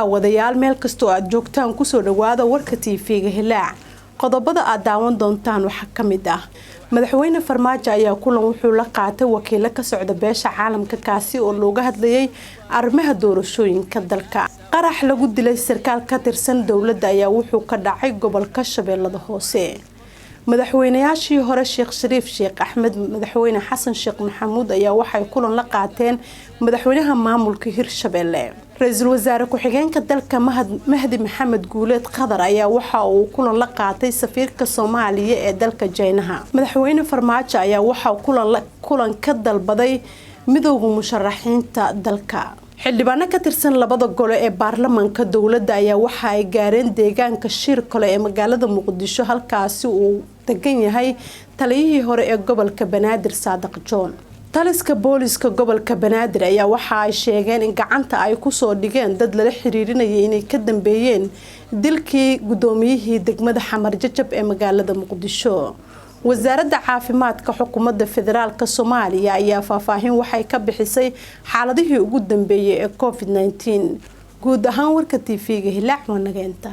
Daawadayaal, meel kastoo aad joogtaan, kusoo dhawaada warka TV-ga Hilaac. Qodobada aad daawan doontaan waxaa kamid ah: Madaxweyne Farmaajo ayaa kulan wuxuu la qaatay wakiilo ka socda beesha caalamka, kaasi oo looga hadlayay arrimaha doorashooyinka dalka. Qarax lagu dilay sarkaal ka tirsan dowladda ayaa wuxuu ka dhacay gobolka Shabeellada Hoose. Madaxweynayaashii hore Sheekh Shariif Sheekh Axmed, Madaxweyne Xasan Sheekh Maxamuud ayaa waxay kulan la qaateen madaxweynaha maamulka Hirshabelle. Ra-iisul wasaare ku-xigeenka dalka Mahdi Maxamed Guuleed Qadar ayaa waxa uu kulan la qaatay safiirka Soomaaliya ee dalka Jaynaha. Madaxweyne Farmaajo ayaa waxaa kulan ka dalbaday Midowda Musharaxiinta dalka. Xildhibaano ka tirsan labada gole ee baarlamaanka dowladda ayaa waxa ay gaareen deegaanka Shiirkole ee magaalada Muqdisho, halkaasi uu degan yahay taliyihii hore ee gobolka Banaadir, Saadiq John. Taliska booliska gobolka Banaadir ayaa waxa ay sheegeen in gacanta ay kusoo dhigeen dad lala xiriirinayay inay ka dambeeyeen dilkii gudoomiyihii degmada Xamar Jajab ee magaalada Muqdisho. Wasaaradda Caafimaadka Xukuumadda Federaalka Soomaaliya ayaa faahfaahin waxay ka bixisay xaaladihii ugu dambeeyay ee COVID-19. Guud ahaan warka TV-ga Hilaac waa nageenta.